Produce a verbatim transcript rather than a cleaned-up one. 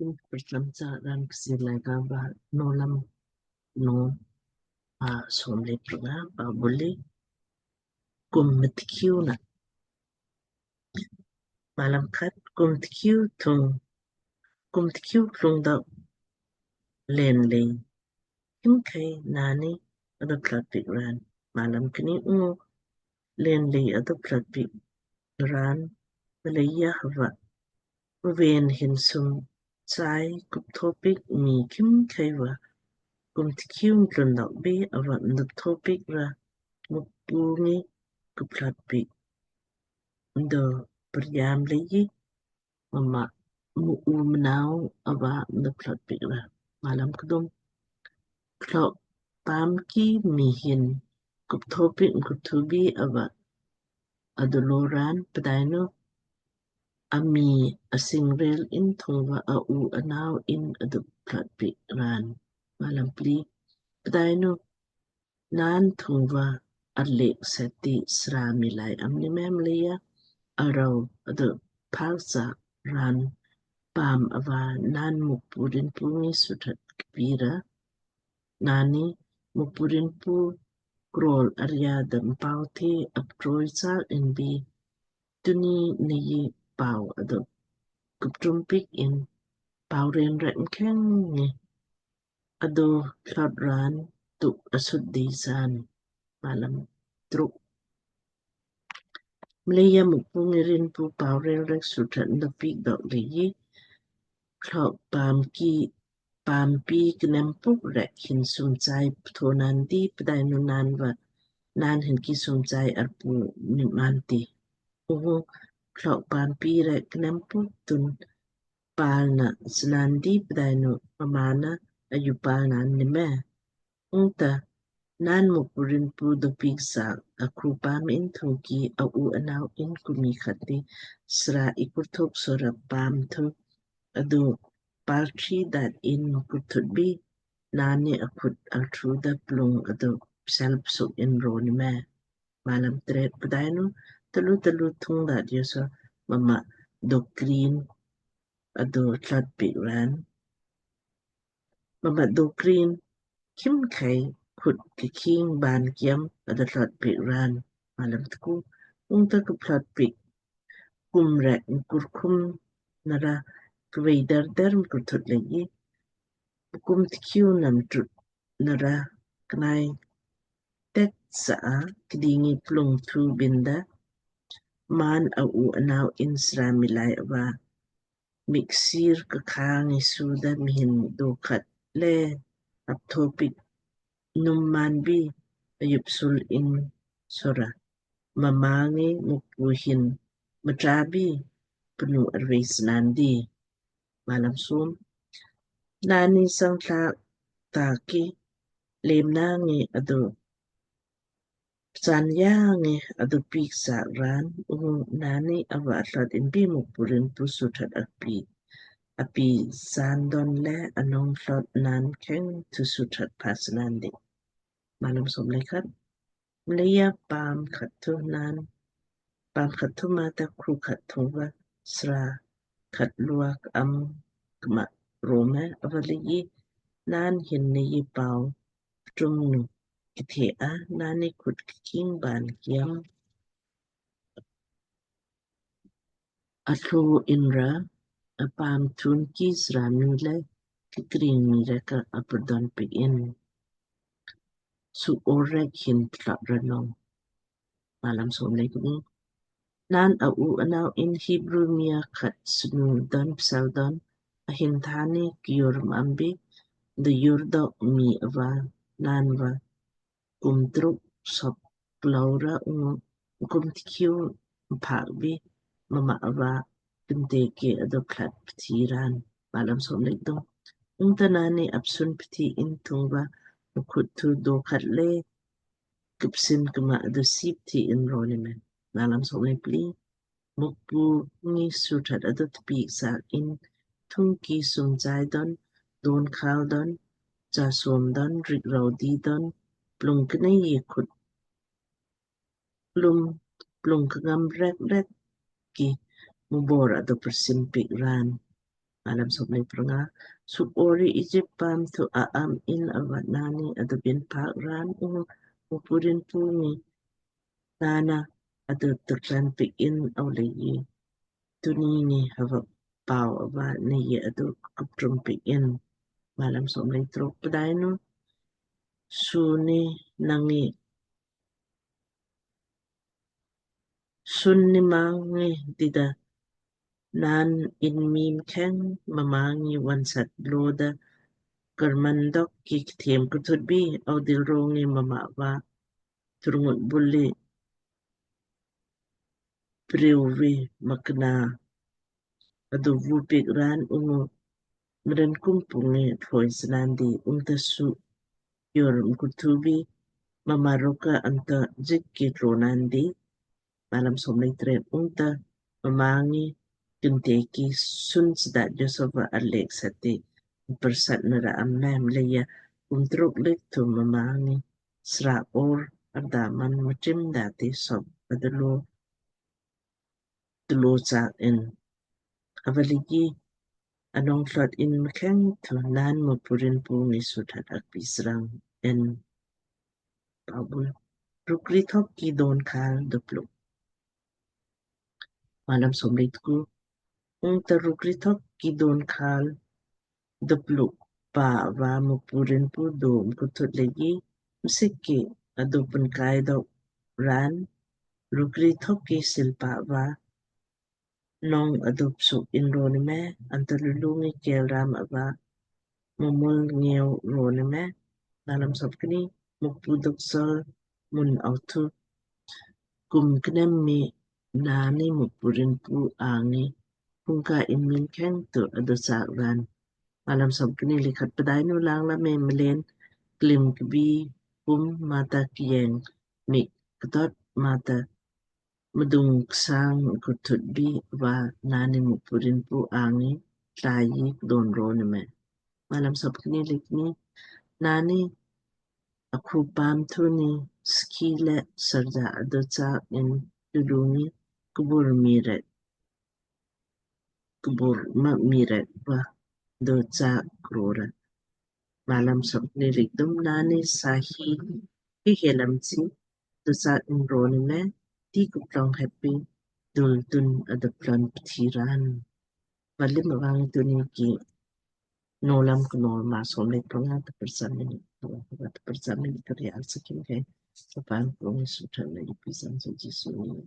Kum kprcham cha raan Kchiir Laaika va Nowlam Nowm, a, som le pranga, a, buli kum mtkiu na. Malam khat. Kum tkiu thung, kum tkiu klung dok len lei khimkhei naanni ado plat piik raan. Malam kni. Ungu len lei ado plat piik raan, mleija hava ven hin sum chai kupthok piik mii khimkhei va kum tkiu mklun dok bi ava mdupthok piik ra Mukpu ngi kuplat piik mdo priam leiji mma mu u mnau ava mdo plat piik ra. Malam kdum. Klok paam ki mii hin kupthok piik mkuthu bi ava adolo raan, pdainu ami asingrel in thung va a u anau in ado plat piik raan. Malam pli. Pdainu naan thung va arlek seti sra miilai am ni me, mleija arau ado phaak sa raan paam ava naan Mukpu rinpu ngi suthat kpii ra. Naanni Mukpu rinpu krol arya da mpau the aptroi sa in bi, tunni nei pau ado kuptum piik in pau ren rek mkheng ngi ado plat raan tuk asut dei san. Malam truk. Mleija Mukpu ngi rinpu pau rel rek suthat nda piik dok leiji klok paam ki, paam pi knem puk rek hin sum chai ptho naan di, pdainu naan va naan hin ki sum chai arpu ni man ti. Ungu klok paam pi rek knem puk tun pal na snaan di, pdainu mmaan na ayu pal naan ni me. Ungta naan Mukpu rinpu do piik sa akhu paam in thung ki a u anau in kumi khat ti sra ikurthuk sora paam thu ado paltri dat in mkurthut bi, naanni akhut altru da plung ado psel psuk in ro ni me. Malam tret. Pdainu talu talu thung dat joso mma dokrin ado tlat piik raan. Mma dokrin khimkhei khut kiking ban kiam ado tlat piik raan. Malam tku. Ungta kuplat piik kum rek mkurkhum nara kvei dar dar mkurthut leiji kum tkiu nam trut nara knai tek sa a kdingi plung thu binda man a u anau in sra miilai ava miksir kakhang ngi suda mhin do khat le aptho piik num man bi ayup sul in sora mma ngi Mukpu hin mtra bi pnu arvei snaan di. Malam som. Naanni sang thlak taki lemna ngi ado psan ya ngi ado piik sa raan, ungu naanni ava atlat in bi Mukpu rinpu suthat akpi api san don le anong tlat naan kheng thu suthat pas naan di. Malam som le khat. Mleija paam khat thu naan, paam khat thu mata kru khat thung va sra khat luak am kma ro me, ava leiji naan hin nei pau ptum nu kithe a naanni khut kiking ban kiam atlo inra apaam thung ki sra mii le kikring mii rek ka apurdon piik in su or rek hin tlat ra nong. Malam som le kni. Naan a u anau in Hebru mii a khat snu don psel don ahin thani kiur mambi de yur dok mii ava naan va kum truk sop klaura ungu kum tkiu mpak bi mma ava kinte ke ado plat pthi raan. Malam som le kthum. Ungta naanni apsun pthi in thung va mkhut thu do khat le kipsin kma ado sip thi in ro ni me. Malam som le pli. Mukpu ngi suthat ado tpiik sa in thung ki sum chai don, don khal don, cha som don, rik rau di don, plung knei ye khut lum, plung kngam rek rek ki mubor ado persim piik raan. Malam somlei pranga. Suk ori Ijip paam thu a am in ava naanni adu bin pak raan ungu Mukpu Rinpu ngi naanna adu tuklan piik in au leiji tunni ngi hava pau ava nei adu kuptrum piik in. Malam somlei truk. Pdainu sunni nangi sunni mangi dida naan in mii mkheng mma ngi vonsat loda karman dok ki kthem kuthut bi au dil rongi mma va turngut buli priu vi makna adu vu piik raan ungu mren kum pungi thloi snandi ungta su yor mkuthu bi mma rukka anta jik ki tronandi. Malam somlei tret. Ungta mma ngi kinteki sun sda Joseph va alek sati persat nara am mem leija kum truk lek thu mma ngi sra or ardaman mtrim dati sop adalo tlo chaak in. Ava leiji anong thlot in mkheng thu naan Mukpu Rinpu ngi suthat akpi srang in. Pabul rukri thok ki don khal dupluk. Malam somlei tku. Ungta rukri thok ki don khal dupluk pa va Mukpu Rinpu dom kuthut leiji msik ki adu punkai dok raan rukri thok ki silpa va nong adu psuk in roni me anta lulu ngi kel ram ava mumul ngeu roni me. Malam somkni. Mukpu dok sol mun au thu kum knem mi naanni Mukpu Rinpu angi hungka in mii mkheng thu adu chaak raan. Malam somkni lei khat. Pdainu langla me mleen klim kbi kum mata kieng mik ktot mata mdung ksang kuthut bi va naanni Mukpu Rinpu angi tlaiji kdon roni me. Malam somkni lei kni. Naanni akhu paam thuni skhi le sarja adu chaak in lulu ngi kubur mii rek kubur ma mii rek va adu chaak rora. Malam somkni lei kthum. Naanni sahi ki helam chi adu chaak in roni me ti kuplong heppi dul tun adu plon pthi raan. Valim avang tunni ki Nowlam Knowl Maa somlei pranga ta prcham mini, ta prcham mini kari arsakin kai. Sapan prong suthan na ipi sang sa Jisu ni.